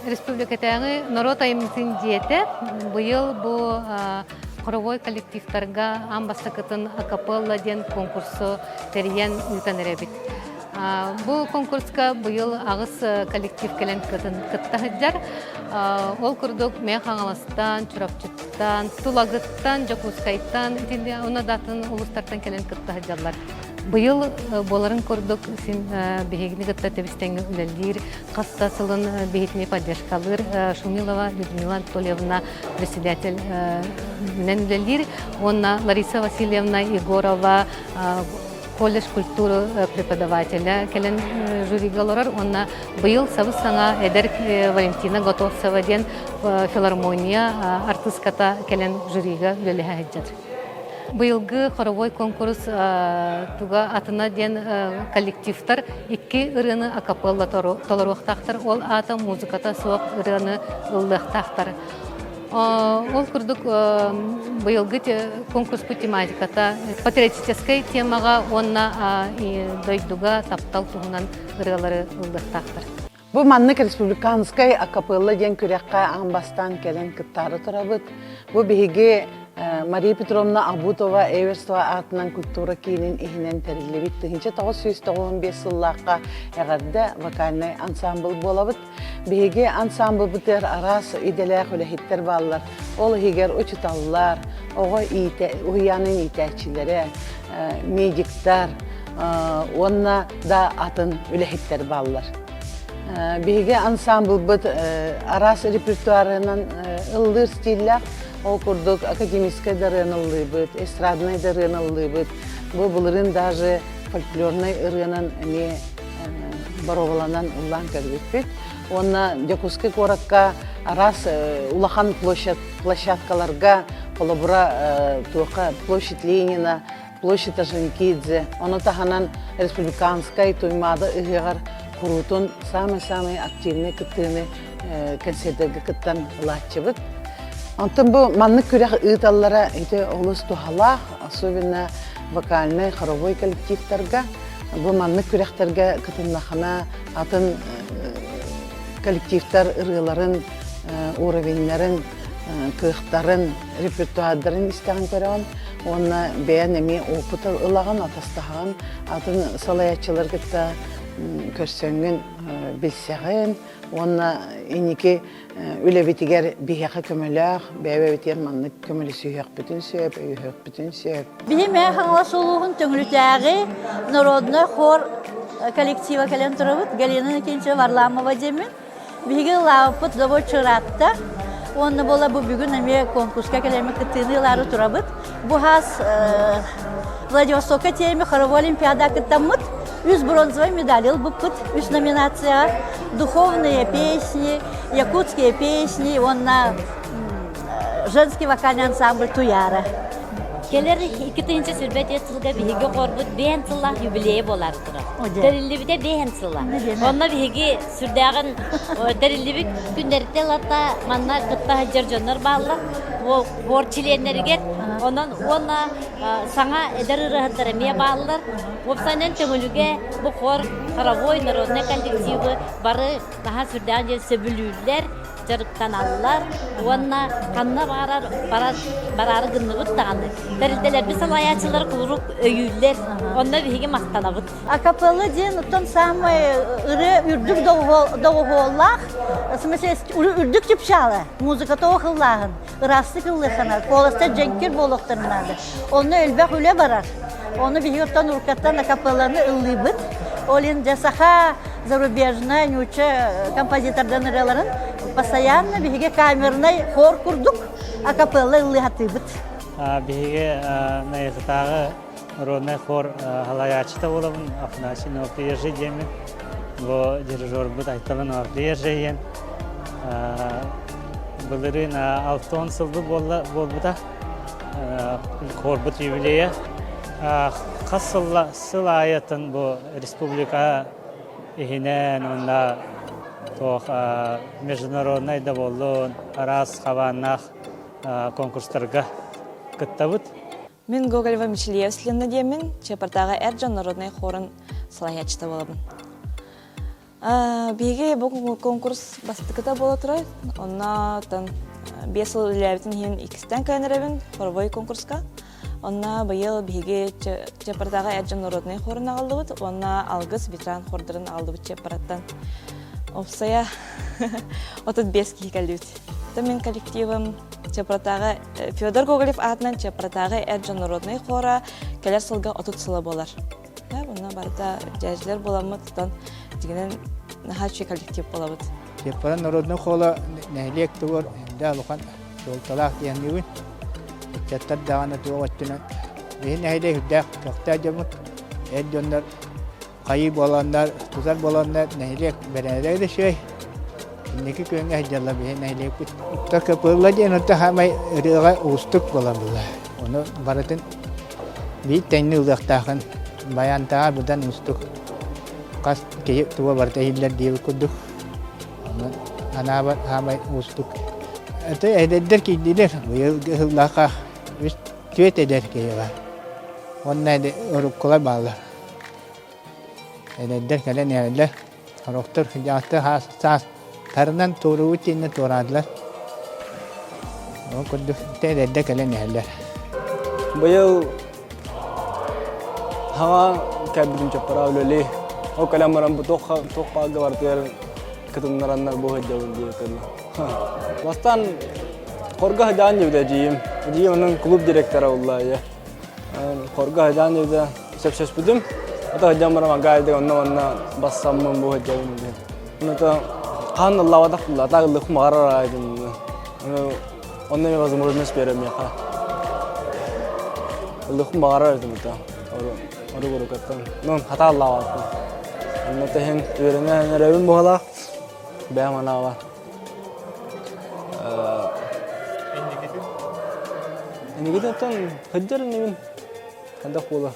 Республикатааҕы норуот айымньытын дьиэтэ быйыл бу хоровой коллективтарга аан бастакытын акапелла диэн конкурсу тэрийэн ыытан эрэбит. Бу конкурска быйыл аҕыс коллектив кэлэн кытта сылдьар. Ол курдук Мэҥэ Хаҥаластан, Чурапчыттан, Тулагыттан, Дьокуускайтан, итиннэ уонна да атын улуустартан кэлэн кытта сылдьаллар. Быйыл буоларын курдук син биһигини кытта тэбис-тэҥҥэ үлэлиир, хас да сылын биһитини поддержкалыыр Шумилова Людмила Анатольевна председатель минэн үлэлиир уонна Лариса Васильевна Егорова колледж культуры преподавателя кэлэн жюрига олорор уонна быйыл сабыс-саҥа эдэр Валентина Готовцева диэн филармония артыыската кэлэн жюрига үлэлэһэ сылдьар. Быйылгы хоровой конкурс туга атына диэн коллективтар икки ырыаны акапелла толоруохтаахтар, ол аата музыката суох ырыаны ыллыахтаахтар. Ол курдук быйылгы конкурспут тематиката патриотическай темаҕа уонна дойдуга таптал туһунан ырыалары ыллыахтаахтар. Бу маннык республиканскай акапелла диэн күрэххэ аан бастаан кэлэн кыттаары турабыт. Бу биһиги Мария Петровна Абутова Эверстова аатынан культура киинин иһинэн тэриллибит 1995 сыллаахха эҕэрдэ вокальнай ансамбль буолабыт. Биһиги ансамблбытыгар араас идэлээх үлэһиттэр бааллар. Ол иһигэр учуталлар, оҕо иитэ, уһуйаанын иитээччилэрэ, медиктар уонна да атын үлэһиттэр бааллар. Биһиги ансамблбыт араас репертуарынан ыллыыр стиллээх, ол курдук академическай да ырыаны ыллыыбыт, эстраднай да ырыаны ыллыыбыт. Бу былырыын даже фольклорнай ырыанан эмиэ боруобаланан ыллаан көрбүппүт. Уонна Дьокуускай куоракка араас улахан площадкаларга, холобура, туохха площадь Ленина, площадь Орджоникидзе, ону таһынан республиканскай Туймаада ыһыаҕар куруутун самый-самый активный кыттыыны концертэргэ кыттан ылааччыбыт. Онтон бу маннык күрэх ыыталлара ити олус туһалаах, особенно вокальнай, хоровой коллективтарга. Бу маннык күрэхтэргэ кытыннахына атын коллективтар ырыаларын, уровеннарын, кыахтарын, репертуардарын истэҕин көрөҕүн уонна бэйэн эмиэ опыт ылаҕын, атастаһаҕын, атын салайааччылары кытта көрсөҥҥүн билсэҕин уонна инники үлэбитигэр биһиэхэ көмөлөөх, бэйэ-бэйэбитигэр маннык көмөлөсүһүөхпүтүн сөп, өйөһүөхпүтүн сөп. Биһи Мэҥэ Хаҥалас улууһун Төҥүлүтээҕи народнай хор коллектива кэлэн турабыт. Галина Никитична Варламова диэммин. Биһиги ылаабыппыт завод ыраатта. Уонна буола бу бүгүн эмиэ конкурска кэлэммит кыттыыны ылаары турабыт. Бу хаас Владивостокка тиэми хоровой олимпиада кыттаммыт. Үс бронзовай медаль ылбыппыт үс номинацияҕа. Духовные песни, якутские песни уонна женский вокальный ансамбль Туяра. Кэлэр 2025 сылга биһиги оҕорбут биэһэн сыллаах юбилейа буолар турар. Тэриллибитэ биэһэн сыла. Онно биһиги сүрдээҕин тэриллибит күннэртэн ылата манна кытта сылдьар дьоннор бааллар. Хор чилиэннэригэр онон уонна саҥа эдэр ырыаһыттар эмиэ бааллар. Уопсайынан Төҥүлүгэ бу хор хоровой народнай коллективы бары наһаа сүрдээҕин диэн сөбүлүүллэр, дьарыктаналлар уонна ханна баарар барар бараары гынныбыт даҕаны тэрилтэлэрбит салайааччылар куруук өйүүллэр онно биһиги махтанабыт Акапелла диэн оттон самый ырыа үрдүк доҕуһуоллаах, в смысле үрдүк чыпчаала, музыката ыллааһын, ыраастык ыллыаххына, куоластар дьэҥкир буолуохтарын наада. Онно элбэх үлэ барар. Ону биһиги оттон уруккаттан акапелланы ыллыыбыт. Ол иһин дьэ саха зарубежная нуучча композитордан ырыаларын постоянно биһиги камернай хор курдук акапелла ыллыы сатыыбыт. Биһиги Найахытааҕы Народнай хор салайааччыта буолабын Афанасий Новоприезжий диэммин. Бу дирижербут Айтала Новоприезжий диэн. Былырыын 60 сылбыт буолбута. Хорбут юбилейа. Хас сыл аайытын бу республика иһинэн уонна туох международнай да буоллун араас хабааннаах конкурстарга кыттабыт. Мин Гоголева Мичилиевслина диэммин, Чыапардааҕы эр дьон народнай хорун салайааччыта буолабын. Биһиги бу конкурс бастакыта буола турар. Онно 5 сыл үлэлээбитин иһин иккистээн кэлэн эрэбин хоровой конкурска. Онно быйыл биһиги Чеппаратааҕы эр дьон народнай хорун аҕаллыбыт уонна Алгыс ветеран хордарын аҕаллыбыт Чеппараттан. Опсайа 35 киһи кэллибит. Мин коллективым Чеппаратааҕы Федор Гоголев аатынан Чеппаратааҕы эр дьон народнай хора кэлэр сылга 30 сыла буолар. Онно барыта дьээдьилэр буоламмыт, оттон дьиҥинэн наһаа үчүгэй коллектив буолабыт. Чеппара народнай хола нэһилиэк тугар элбэх улахан суолталаах диэҥҥибин. Ыччаттар даҕаны туох өттүнэн биһи нэһилиэк үрдээх көхтөөх дьоммут, эр дьоннор хайыы буоланнар, тутар буоланнар нэһилиэк бэрээдэгэ да үчүгэй. Инники күөҥҥэ сылдьаллар биһи нэһилиэкпит. Кыпылла диэн онто хаамай ырыаҕа уустук буолан була. Ону барытын биир тэҥни ылыахтаахын байаантааҕар быдан уустук. Хас киһи туга барыта иһиллэр диэбит курдук. Онон анаабар хаамай уустук. Это эдэрдэр киирдилэр. Быйыл ыһыллаахха үс түөрт эдэр киһи бар. Уонна уруккулар бааллар. Эдэрдэр кэлэн иһэллэр. Сорохтор дьааттар саастарынан туоруубут диэннэр туораатылар. Ол курдук эдэрдэр кэлэн иһэллэр. Быйыл хаҥа кэлбитим чоппороо үлэлии. Ол кэлэн баран бу туох туох баарга барытыгар кытыннараннар бу сылдьабын диэбитэллэр. Бастаан хорга сыдьаан диэбитэ эдьиийим. Эдьиийим онон клуб директора буолла ийэ. Хорга сыдьаан диэбитэ сөпсөспүтүм. Ото сылдьан баран агаайдык онно-манна бассаммын бу сылдьабын диэн. Онно хаан ыллаабатах буолла, ыллык маҕарар аайдым. Онно эмиэ возможность берем миэхэ. Ыллык баҕарар этим это. Орук урукаттан. Ну, хата ыллаабаппын. Онно тэһин үөрэнэ эрэбин буолалаах. Бэйэм анаабар. Инникитин? Инникитин оттон сылдьар иннибин. Хайдах буолар?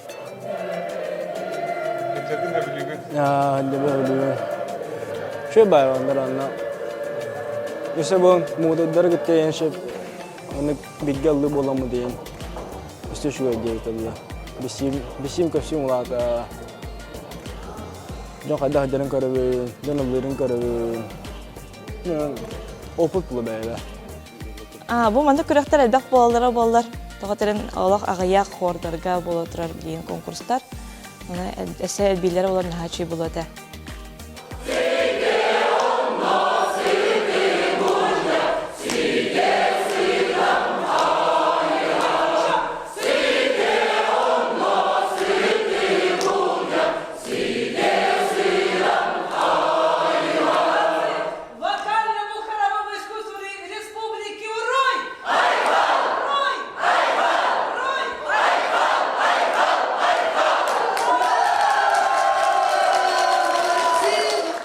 Сылдьаргын өбүлүүгүн? Сылдьабын өбүлүүбүн. Үчүгэй баайбандар анна. Өссө бу муҥутурдары кытта ийэн сөп аны бииргэ ыллыы буоламмыт диэн өссө үчүгэй диэбит Бисиим, бисиим көссүүм улаата. Дьон хайдах сылдьарын көрөбүн, дьон ыллыырын көрөбүн. Опыт була бэйэбэ. А, бу маннык күрэхтэр элбэх буолаллара буоллар, тоҕо тэрин олох аҕыйах хуордарга буола турар билигин конкурстар. Оны эссе элбиилэр болар наһаа үчүгэй буолуо этэ.